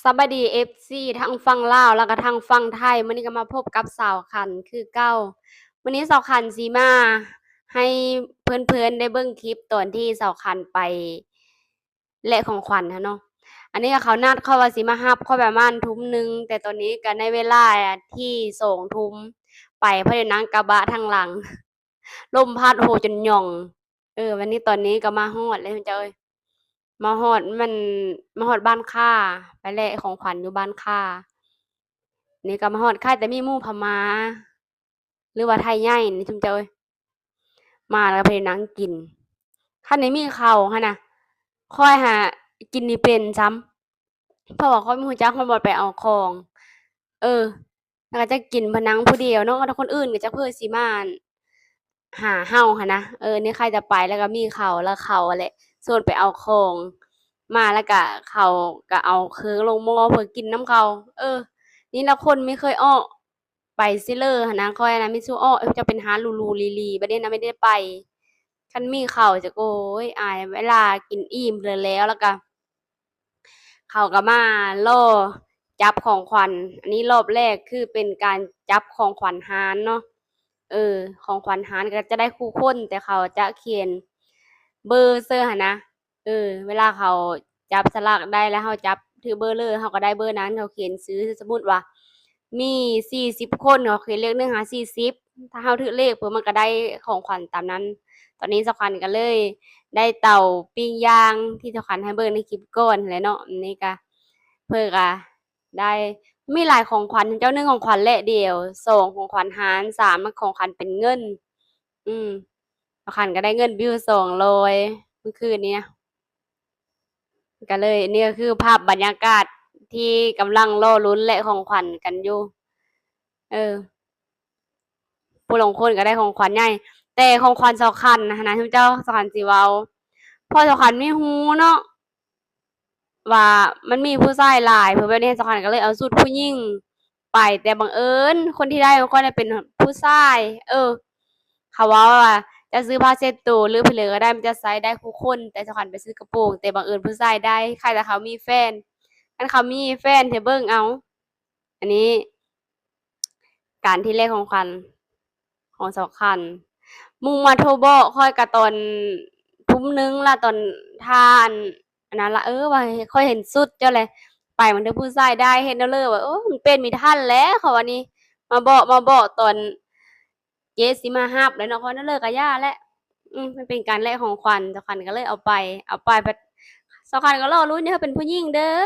ສະບາຍດີ ເອັຟຊີ ທັງຝັ່ງລາວ ແລ້ວກໍທັງຝັ່ງໄທ. ມື້ນີ້ກໍມາພົບກັບສາວຂັນຄືເກົ່າ. ມື້ນີ້ສາວຂັນຊິມາໃຫ້ເພື່ອນໆໄດ້ເບິ່ງຄລິບຕອນທີ່ສາວຂັນໄປແລກຂອງຂວັນຫັ້ນເນາະ. ອັນນີ້ກໍເຂົານັດຂ້ອຍວ່າຊິມາຮັບຂ້ອຍປະມານທຸ່ມໜຶ່ງ, ແຕ່ຕອນນີ້ກໍໃນເວລາທີ່ສອງທຸ່ມໄປ, ເພາະໄດ້ນັ່ງກະບະທາງຫຼັງ. ລົມພັດໂຫຈົນຫຍ່ອງ. ເອີ ວັນນີ້ຕອນນີ້ກໍມາຮອດແລ້ວເຈົ້າເອີຍ, ມາຮອດ ມັນ ມາຮອດບ້ານຄ້າ ໄປແລກຂອງຂວັນຢູ່ບ້ານຄ້າ. ນີ້ກໍມາຮອດ ຄ້າຍແຕ່ມີໝູ່ພະມ້າ ຫຼືວ່າໄທໃຫຍ່ນີ້ ຊຸມເຈົ້າເອີຍ, ມາແລ້ວກໍໄປນັ່ງກິນ. ຄັນໄດ້ມີເຂົ້າຫັ້ນນະ ຂ້ອຍຫາກິນນີ້ເປັນຊ້ຳ. ເພາະວ່າຂ້ອຍບໍ່ຮູ້ຈັກຮອດບ່ອນໄປເອົາຂອງ. ເອີ ແລ້ວກໍຈະກິນພະນັງຜູ້ດຽວເນາະ, ແລ້ວຄົນອື່ນກໍຈັກເພິ່ນຊິມາຫາເຮົາຫັ້ນນະ. ເອີ ນີ້ຂ້າຈະໄປ ແລ້ວກໍມີເຂົາ ແລ້ວເຂົາຫັ້ນແຫຼະຊວນໄປເອົາຂອງມາ, ແລ້ວກໍເຂົາກໍເອົາເຄື່ອງລົງໝໍ້ເພື່ອກິນນຳເຂົາ. ເອີ ນີ້ລະຄົນມີເຄີຍເອາະ ໄປຊິເລີຫັ້ນນະ, ຂ້ອຍນະມີສູ່ເອາະ ຈະເປັນຮ້ານຫຼູໆລີໆ, ບັດນີ້ນະໄມ່ໄດ້ໄປ. ຄັນມີເຂົ້າຈະ ໂອ້ຍ ອາຍ ເວລາກິນອີ່ມແລ້ວ ແລ້ວກໍເຂົາກໍມາລໍຈັບຂອງຂວັນ. ອັນນີ້ລອບແລກຄືເປັນການຈັບຂອງຂວັນຮ້ານເນາະ. ເອີ ຂອງຂວັນຮ້ານກໍຈະໄດ້ຄູ່ຄົນ, ແຕ່ເຂົາຈະຂຽນເບີເຊີຫັ້ນນະ. ເອີ ເວລາເຂົາຈັບສະຫຼາກໄດ້ແລ້ວ ເຮົາຈັບຖືກເບີເລີ ເຮົາກໍໄດ້ເບີນັ້ນ. ເຂົາຂຽນຊື່ ສົມມຸດວ່າມີສີ່ສິບຄົນ, ເຂົາຂຽນເລກໜຶ່ງຫາສີ່ສິບ, ຖ້າເຮົາຖືກເລກປຶບ ມັນກໍໄດ້ຂອງຂວັນຕາມນັ້ນ. ຕອນນີ້ສາວຂວັນກໍເລີຍໄດ້ເຕົາປີ້ງຍ່າງທີ່ສາວຂວັນໃຫ້ເບິ່ງໃນຄລິບກ່ອນຫັ້ນແຫຼະເນາະ. ອັນນີ້ກໍ ເພິ່ນກໍໄດ້ ມີຫຼາຍຂອງຂວັນເຈົ້າ, ໜຶ່ງຂອງຂວັນແລກດຽວ, ສອງຂອງຂວັນຮ້ານ, ສາມຂອງຂວັນເປັນເງິນ. ອືມ ສາວຂວັນກໍໄດ້ເງິນໄປຢູ່ສອງຮ້ອຍມື້ຄືນນີ້ນະ. ກໍເລີຍ ນີ້ກໍຄືພາບບັນຍາກາດທີ່ກຳລັງລໍລຸ້ນແລກຂອງຂວັນກັນຢູ່. ເອີ ຜູ້ລາງຄົນກໍໄດ້ຂອງຂວັນໃຫຍ່, ແຕ່ຂອງຂວັນສຳຄັນຫັ້ນນະ ເຈົ້າ ສຳຄັນຊິເວົ້າ ເພາະສຳຄັນມີຮູ້ເນາະ ວ່າມັນມີຜູ້ຊາຍຫຼາຍ ເພິ່ນແບບນີ້ ສາວຂວັນກໍເລີຍເອົາຊຸດຜູ້ຍິງໄປ, ແຕ່ບັງເອີນຄົນທີ່ໄດ້ຂອງຂ້ອຍນະເປັນຜູ້ຊາຍ. ເອີ ເຂົາເວົ້າວ່າຈະຊື້ຜ້າເຊັດໂຕ ຫຼື ຜ້າເຫຼືອກໍໄດ້ ມັນຈະໃສ່ໄດ້ຄູ່ຄົນ, ແຕ່ສາວຂວັນໄປຊື້ກະໂປງ, ແຕ່ບັງເອີນຜູ້ຊາຍໄດ້. ຄາຍແຕ່ເຂົາມີແຟນ, ຄັນເຂົາມີແຟນ ເຮັດເບິ່ງເອົາ. ອັນນີ້ການທີ່ແລກຂອງຂວັນຂອງສຳຄັນ. ໝູ່ມາໂທບອກຂ້ອຍກະຕອນທຸ່ມໜຶ່ງລະ, ຕອນທ່ານ ອັນນັ້ນລະ, ເອີ ວ່າຂ້ອຍເຫັນຊຸດເຈົ້າແຫຼະ ໄປ ມັນຖືກຜູ້ຊາຍໄດ້. ເຮັດແນວເລີວ່າ ເອີ ມັນເປັນມີທ່ານແຫຼະ ເຂົາວ່ານີ້ ມາບອກ ມາບອກຕອນເຈຊິມາຮັບແລ້ວເນາະ. ຂ້ອຍແນວເລີກະຢ່າແຫຼະ. ອືມ ມັນເປັນການແລກຂອງຂວັນ, ສາວຂວັນກໍເລີຍເອົາໄປ ເອົາໄປ ສາວຂວັນກໍລໍລຸ້ນ ເຮົາເປັນຜູ້ຍິງເດີ.